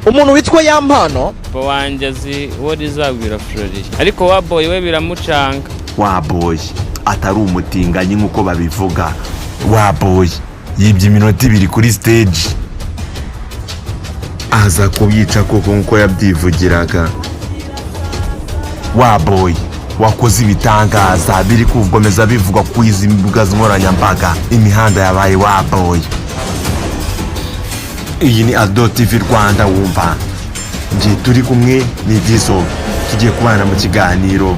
Umuntu witwa Yampano. Papa wanjye azi uwo rizagwira Florian, ariko wa boy we biramucanga. Wa boy atari umutinganyi nk'uko babivuga. Wa boy yibye iminota 2 kuri stage, aza kubica koko nk'uko yabyivugiraga. Wa boy wakoze ibitangaza biri kukomeza bivugwa ku izi mbuga nkoranyambaga. Imihanda yabaye wa boy. Iyi ni Ado TV Rwanda, wumva njye turi kumwe ni Dizo, tugiye kubana mu kiganiro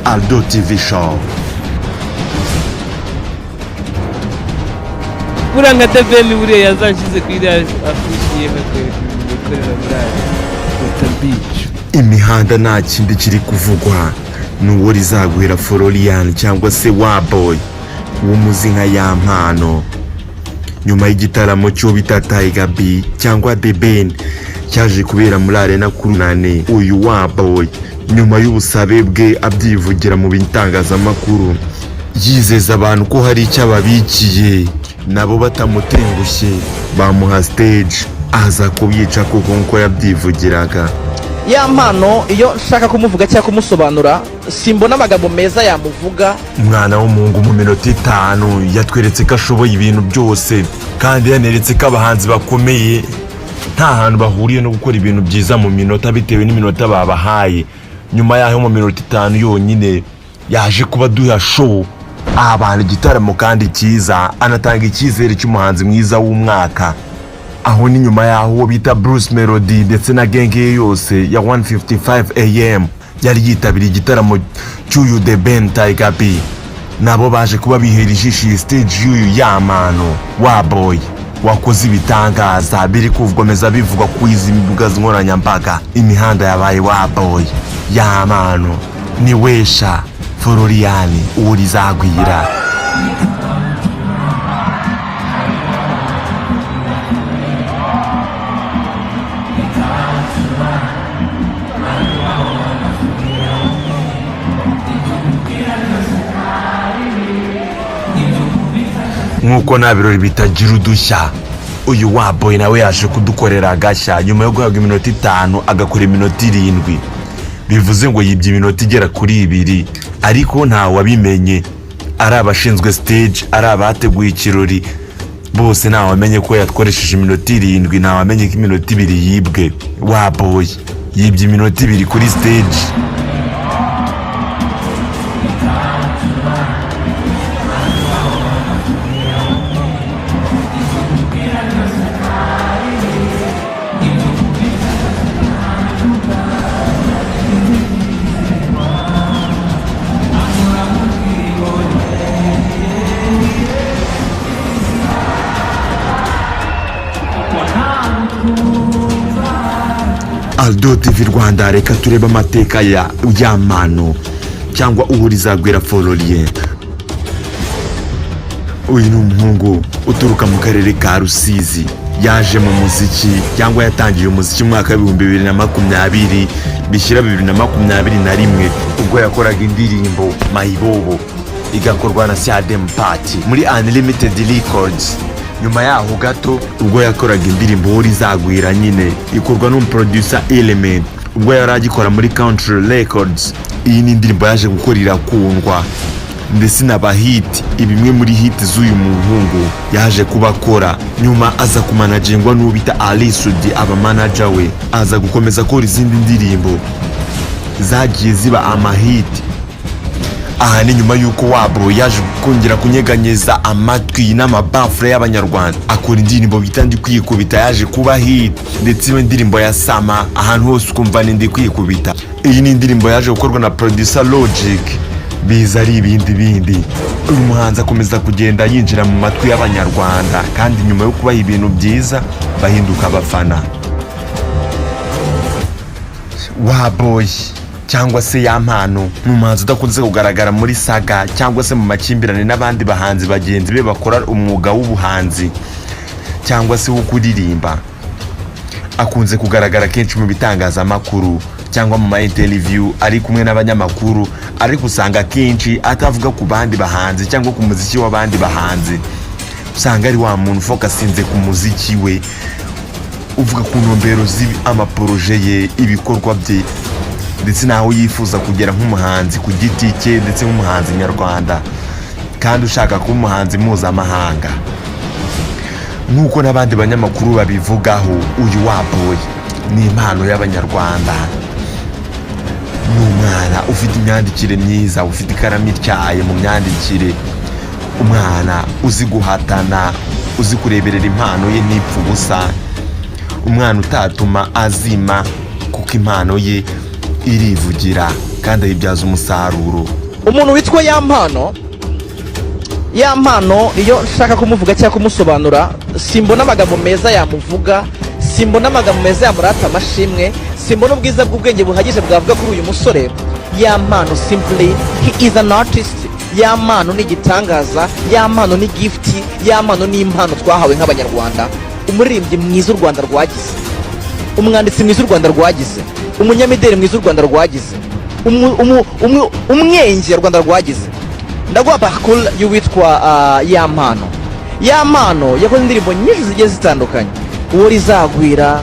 Aldo TV Show. Buriya nka The Ben, buriya yazashyize kuri iriya afishi ye bakwereka ibintu bikorera muri aya Beach. Imihanda nta kindi kiri kuvugwa, ni uwo rizagwira Florian cyangwa se wa boy w'umuzi nka Yampano, nyuma y'igitaramo cyo bita Tiger B cyangwa The Ben cyaje kubera muri Arena kuri nane. Uyu wa boy, nyuma y'ubusabe bwe abyivugira mu bitangazamakuru, yizeza abantu ko hari icyo ababikiye, nabo batamutengushye bamuha stage, aza kubica koko nk'uko yabyivugiraga. Yampano, iyo nshaka kumuvuga cyangwa kumusobanura, simbona amagambo meza yamuvuga. Umwana w'umuhungu mu minota 5 yatweretse ko ashoboye ibintu byose, kandi yaneretse ko abahanzi bakomeye nta hantu bahuriye no gukora ibintu byiza mu minota, bitewe n'iminota babahaye. Nyuma y'aho mu minota 5 yonyine yaje kuba duha show, aha abantu igitaramo kandi cyiza, anatanga icyizere cy'umuhanzi mwiza w'umwaka. Aho ni nyuma y'aho uwo bita Bruce Melody ndetse na gang ye yose ya 155 AM yari yitabiriye igitaramo cy'uyu The Ben Tiger B, nabo baje kuba bihera ijisho iyi stage y'uyu Yampano, wa boy wakoze ibitangaza biri kukomeza bivugwa ku izi mbuga nkoranyambaga. Imihanda yabaye wa boy Yampano, ni wesha Florian uwo rizagwira. Nk'uko nta birori bitagira udushya, uyu wa boy nawe yaje kudukorera agashya. Nyuma yo guhabwa iminota 5 agakora iminota 7, bivuze ngo yibye iminota igera kuri 2, ariko ntawe wabimenye, ari abashinzwe stage, ari abateguye ikirori, bose ntawamenye ko yakoresheje iminota 7, ntawamenye ko iminota 2 yibwe. Wa boy yibye iminota 2 kuri stage. Aldo TV Rwanda, reka turebe amateka ya Yampano cyangwa Uhorizagwira Florien. Uyu ni umuhungu uturuka mu karere ka Rusizi. Yaje mu muziki cyangwa yatangiye umuziki mu mwaka wa 2020 bishyira 2021, ubwo yakoraga indirimbo Mayibobo, igakorwa na Siadem Party muri Unlimited Records. Nyuma yaho gato, ubwo yakoraga indirimbo Uworizagwira nyine, ikorwa n'umuproducer Element, ubwo yari agikora muri Country Records. Iyi ni indirimbo yaje gukora irakundwa, ndetse inaba hit. Ibimwe muri hit z'uyu muhungu yaje kuba akora. Nyuma aza kumanagingwa n'uwo bita Ali Sudi, aba manager we, aza gukomeza akora izindi ndirimbo zagiye ziba amahit. Aha ni nyuma y'uko wabo yaje kongera kunyeganyeza amatwi n'amabafure y'Abanyarwanda, akora indirimbo bita Ndi Kwikubita, yaje kuba hit, ndetse iyo ndirimbo ya sama ahantu hose ukumva ni Ndi Kwikubita. Iyi ni indirimbo yaje gukorwa na producer Logic, biza ari ibindi bindi. Uyu muhanzi akomeza kugenda yinjira mu matwi y'Abanyarwanda, kandi nyuma yo kubaha ibintu byiza bahinduka abafana. Wa boy cyangwa se Yampano ni umuhanzi udakunze kugaragara muri saga cyangwa se mu makimbirane n'abandi bahanzi bagenzi be bakora umwuga w'ubuhanzi cyangwa se wo kuririmba. Akunze kugaragara kenshi mu bitangazamakuru cyangwa mu ma interview ari kumwe n'abanyamakuru, ariko usanga akenshi atavuga ku bandi bahanzi cyangwa ku muziki w'abandi bahanzi. Usanga ari wa muntu ufokasinze ku muziki we. Uvuga ku ntumbero z'amaprojet ye, ibikorwa bye, ndetse n'aho yifuza kugera nk'umuhanzi ku giti cye, ndetse nk'umuhanzi nyarwanda kandi ushaka kuba umuhanzi mpuzamahanga. Nk'uko n'abandi banyamakuru babivugaho, uyu Wa Boy ni impano y'Abanyarwanda, ni umwana ufite imyandikire myiza, ufite ikaramu ityaye mu myandikire, umwana uzi guhatana, uzi kureberera impano ye ntipfe ubusa, umwana utatuma azima kuko impano ye irivugira kandi ayibyaza umusaruro. Umuntu witwa Yampano, Yampano, iyo nshaka kumuvuga cyangwa kumusobanura, simbona amagambo meza yamuvuga, simbona amagambo meza yamurata amashimwe, simbona ubwiza bw'ubwenge buhagije bwavuga kuri uyu musore Yampano. Simply, he is an artist. Yampano ni igitangaza, Yampano ni gift, Yampano ni impano twahawe nk'Abanyarwanda. Umuririmbyi mwiza u Rwanda rwagize, umwanditsi mwiza u Rwanda rwagize, umunyamideli mwiza u Rwanda rwagize, umwenge u Rwanda rwagize. Ndaguha parcours y'uwitwa Yampano. Yampano yakoze indirimbo nyinshi zigiye zitandukanye: Uwo Rizagwira,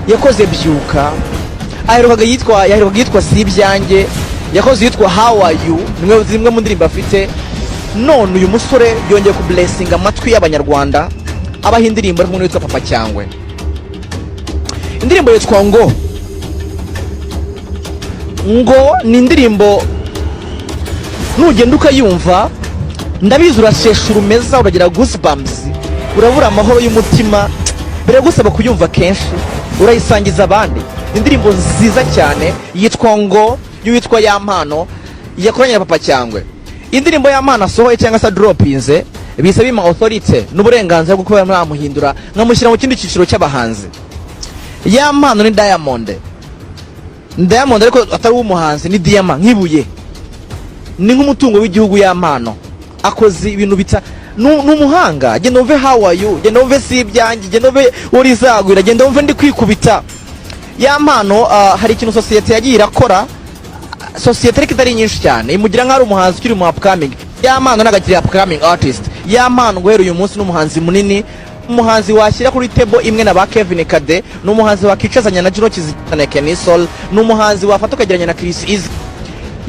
yakoze Byuka, aherukaga yitwa, yaherukaga yitwa Si Ibyanjye, yakoze yitwa How Are You, nimwe zimwe mu ndirimbo afite. None uyu musore yongeye kublessinga amatwi y'Abanyarwanda, abaha indirimbo ari kumwe n'uwitwa Papa Cyangwe. Indirimbo yitwa Ngo. Ngo ni indirimbo nugenda ukayumva, ndabizi urashesha urumeza, uragira goosebumps, urabura amahoro y'umutima. Biragusaba kuyumva kenshi, urayisangiza abandi. Indirimbo nziza cyane yitwa Ngo, y'uwitwa Yampano yakoranye na Papa Cyangwe. Indirimbo Yampano asohoye cyangwa se adropinze bisa bima authority n'uburenganzira bwo kuba namuhindura nkamushyira mu kindi cyiciro cy'abahanzi. Yampano ni diamond, diamond ariko atari uw'umuhanzi, ni diyama nk'ibuye, ni nk'umutungo w'igihugu. Yampano akoze ibintu bita ni umuhanga. Genda wumve How Are You, genda wumve Si Ibyanjye, genda wumve Urizagwira, genda wumve Ndi Kwikubita. Yampano hari ikintu sosiyete yagiye irakora, sosiyete ariko itari nyinshi cyane, imugira nk'aho ari umuhanzi ukiri mu upcoming. Yampano ntabwo akiri upcoming artist. Yampano guhera uyu munsi ni umuhanzi munini, umuhanzi washyira kuri table imwe na ba Kevin Kade, ni umuhanzi wakicazanya na Juno Kizigenza na Kenny Sol, ni umuhanzi wafata ukagereranya na Chris Easy.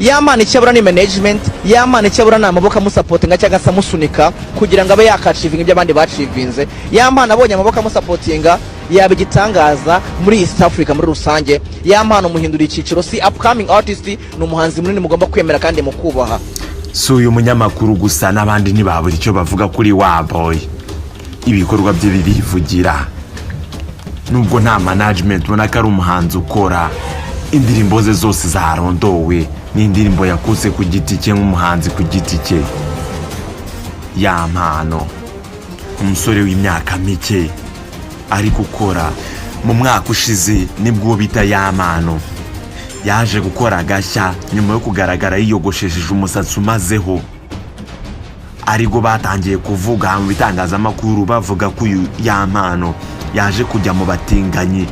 Yampano icyo abura ni management. Yampano icyo abura ni amaboko amusupportinga cyangwa se amusunika kugira ngo abe yakachievinga ibyo abandi bachievinze. Yampano abonye amaboko amusupportinga, yaba igitangaza muri East Africa muri rusange. Yampano muhindura icyiciro, si upcoming artist, ni umuhanzi munini mugomba kwemera kandi mukubaha. Si uyu munyamakuru gusa, n'abandi ntibabura icyo bavuga kuri Wa Boy. Ibikorwa bye birivugira. Nubwo nta management, ubona ko ari umuhanzi ukora indirimbo ze zose zarondowe, ni indirimbo yakoze ku giti cye, nk'umuhanzi ku giti cye. Yampano, umusore w'imyaka mike ari gukora. Mu mwaka ushize nibwo uwo bita Yampano yaje gukora agashya nyuma yo kugaragara yiyogoshesheje umusatsi umazeho, aribwo batangiye kuvuga mu bitangazamakuru, bavuga ko uyu Yampano yaje kujya mu batinganyi,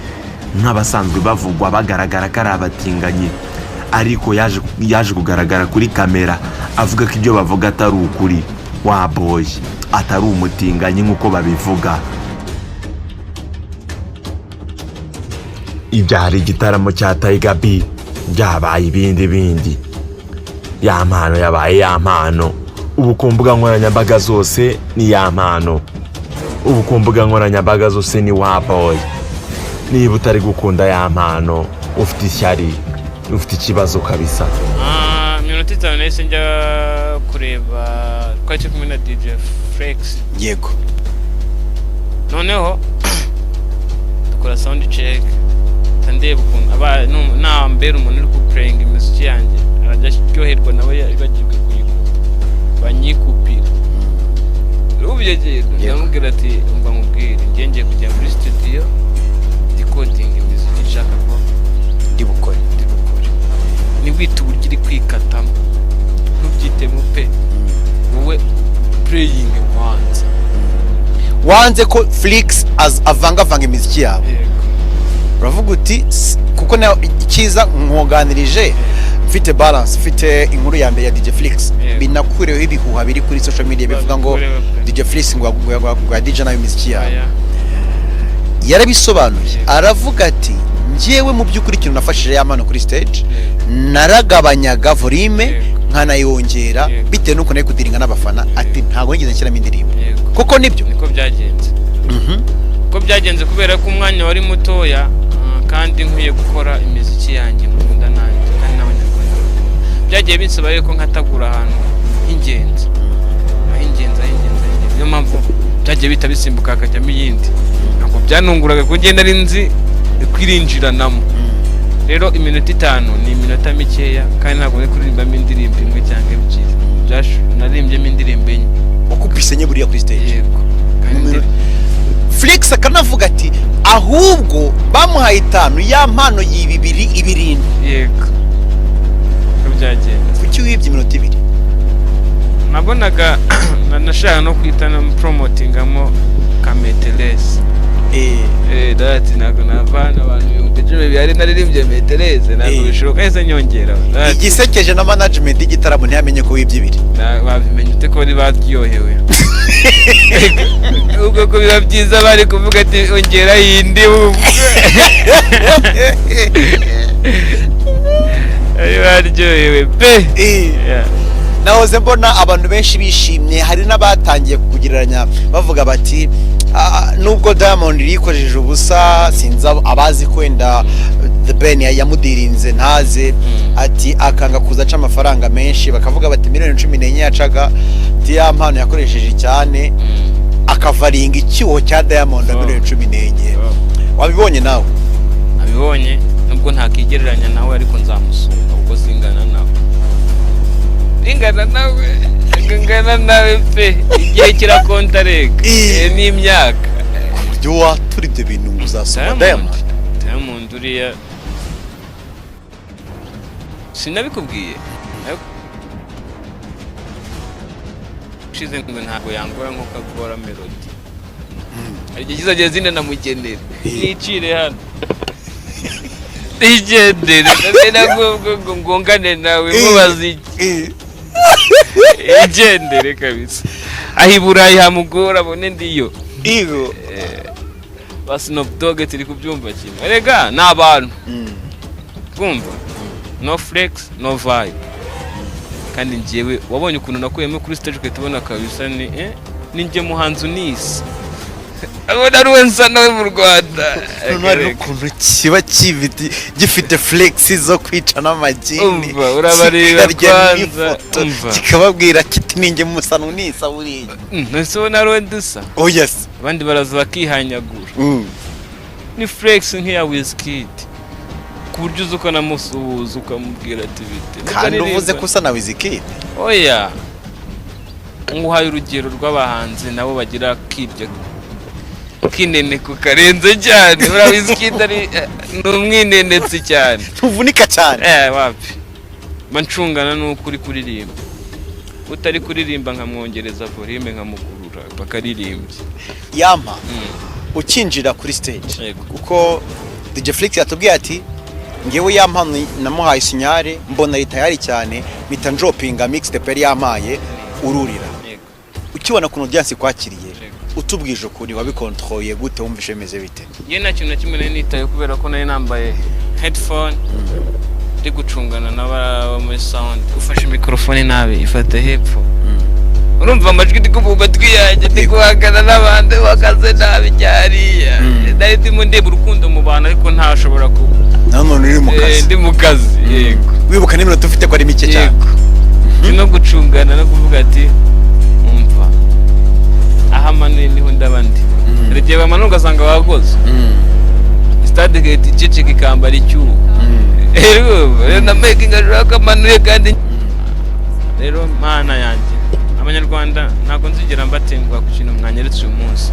nk'abasanzwe bavugwa bagaragara ko ari abatinganyi. Ariko yaje kugaragara kuri kamera avuga ko ibyo bavuga atari ukuri, Wa Boy atari umutinganyi nk'uko babivuga. Ibyari igitaramo cya Tiger B byabaye ibindi bindi. Yampano yabaye Yampano. Ubu ku mbuga nkoranyambaga zose ni Yampano, ubu ku mbuga nkoranyambaga zose ni Wa Boy. Niba utari gukunda Yampano, ufite ishyari, ufite ikibazo kabisa. Iminota 5 nahise njya kureba, twari turi kumwe na DJ Flex. Noneho dukora sound check, mpita ndeba ukuntu aba nambera umuntu uri kuplayinga imiziki yanjye arajya aryoherwa, nawe yibagirwe kuyikupa, banyikupira. Urumva icyo kintu? Ndamubwira ati: "Umva nkubwire, njye ngiye kujya muri studio recording imiziki nshaka ko ndi bukore." Ndi bukore. Ntiwite uburyo iri kwikatamo, ntubyitemo pe, wowe playing kwanza. Wanze ko Flix avangavanga imiziki yawe? Yego. Uravuga uti kuko nawe icyiza nkuganirije mfite balance, mfite inkuru ya mbere ya DJ Flix. Binakureho ibihuha biri kuri social media bivuga ngo Babikureho pe. DJ Flix ngo ya DJ nayo imiziki yawe. Oya. Yarabisobanuye, aravuga ati: "Njyewe mu by'ukuri ikintu nafashije Yampano kuri stage, naragabanyaga volume nkanayongera bitewe n'uko nari kudealinga n'abafana." Ati: "Ntabwo nigeze nshyiramo indirimbo." Koko nibyo? Niko byagenze. Uko byagenze, kubera ko umwanya wari mutoya, kandi nkwiye gukora imiziki yanjye nkunda nanjye kandi n'Abanyarwanda bakunda, byagiye binsaba yuko nkatagura ahantu h'ingenzi, ah'ingenzi, ah'ingenzi, ah'ingenzi. Niyo mpamvu byagiye bihita bisimbuka hakajyamo iyindi. Ntabwo byanunguraga kuko ngenda ari nzi kwirinjiranamo. Rero iminota 5 ni iminota mikeya, kandi ntabwo nari kuririmbamo indirimbo imwe cyangwa ebyiri. Naririmbyemo indirimbo enye. Wakupise enye buriya kuri stage? Yego, kandi Flix akanavuga ati ahubwo bamuhaye 5, Yampano yiba ibiri, ibirindwi. Yego, uko byagenze. Kuki wibye iminota 2? Nabonaga nashaka no kwita no promotingamo kameterese. Dati ntabwo navana abantu 10,000 bihari naririmbye meterese, ntabwo bishoboka, ese nyongera. Dati, Igisekeje, na management y'igitaramo ntiyamenye ko wibye 2. Babimenye ute ko bari baryohewe? Ubwo ko biba byiza bari kuvuga ati: "Ongera yindi." Wumva bari baryohewe pe. Yeah. Nahoze mbona abantu benshi bishimye, hari n'abatangiye kukugereranya bavuga bati: "Ah, nubwo Diamond yikojeje ubusa, sinzi abazi ko wenda The Ben yamudirinze ntaze," ati akanga kuza aca amafaranga menshi, bakavuga bati miliyoni 14 yacaga, ati Yampano yakoresheje cyane akavaringa icyuho cya Diamond na miliyoni 14. Wabibonye nawe? Abibonye, nubwo ntakigereranya nawe, ariko nzamusumba kuko singana nawe, singana nawe, ngana nawe pe. Igihe kirakonta rega. N'imyaka. Ku buryo watura ibyo bintu ngo uzasoma Diamond? Diamond uriya sinabikubwiye ushize ngo ntabwo yangora nk'uko agora Melody. Hari igihe kizagera zina namugenera, nicire hano nigendere, ngo ngongane nawe mubaze iki. Igendere kabisa, aho i Burayi hamugora abone ndiyo. Igo. Ba Snoop Dogg turi kubyumva kimwe erega, ni abantu twumva no flex, no vibe. Kandi njyewe wabonye ukuntu nakuyemo kuri stage, ugahita ubona kabisa ni ni njye muhanzi unisa, abona ari we nsa nawe mu Rwanda. Noneho hari n'ukuntu kiba kibiti gifite flex zo kwica n'amagini. Umva, urabareba kikarya kwanza, n'ifoto, umva. kikababwira kiti: "Ninjye musa nunisa buriya." Ese ubona ari we dusa? Oh yes. Abandi baraza bakihanyagura. Ni flex nk'iya Wizkid, ku buryo uza ukanamusuhuza ukamubwira ati: "Bite?" Nubwo Kandi uvuze aririmba. ko usa na Wizkid. Oya, nguhaye urugero rw'abahanzi nabo bagira kibyo kineneko karenze cyane. Buriya Wizkid ari ni umwinenetsi cyane. Ntuvunika cyane. Wapi, mba ncungana n'uko uri kuririmba, utari kuririmba nkamwongereza volume, nkamukurura bakaririmbye. Yampa ukinjira kuri stage, kuko DJ Flix yatubwiye ati: "Ngewe Yampano namuhaye signal, mbona ari tayari cyane, mpita ndropinga mixtape yari yampaye ururira." Ukibona ukuntu audience ikwakiriye, utubwije ukuri, wabikontroye gute? Wumvishe bimeze bite? Njye nta kintu na kimwe nari nitaye, kubera ko nari nambaye headphone, ndi gucungana n'aba muri sound. Ufashe mikorofone nabi, ifata hepfo, urumva amajwi ndi kumva mu matwi yanjye, ndi guhangana n'abandi bakaze nabi cyariya. Nari ndimo ndeba urukundo mu bantu, ariko ntashobora ku Nanone uri mu kazi. Ndi mu kazi, yego. Wibuka n'iminota ufite ko ari mike cyane. Yego, ndi no gucungana no kuvuga ati: "Umva, aho amanuye niho ndaba ndi." Hari igihe bamanura ugasanga bagoze stade igahita iceceka, ikambara icyuho. Rero na making sure ko amanuye. Kandi rero Mana yanjye, Abanyarwanda ntabwo nzigera mbatenguha ku kintu mwanyeretse uyu munsi.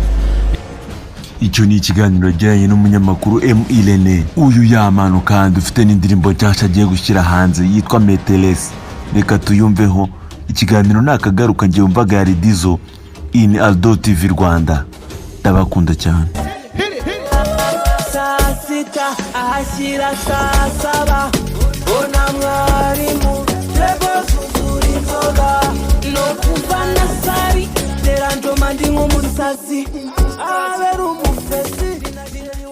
Icyo ni ikiganiro yagiranye n'umunyamakuru M Irene. Uyu Yampano kandi ufite n'indirimbo nshyashya agiye gushyira hanze yitwa Metelesi, reka tuyumveho. Ikiganiro ni akagaruka. Ngiye wumvaga yari Dizo in Aldo TV Rwanda, ndabakunda cyane. Saa 6 ahashyira saa 7, mbona mwarimu tebo zuzura inzoga no kuva na sari teranjoma, ndi nk'umusazi ahabera.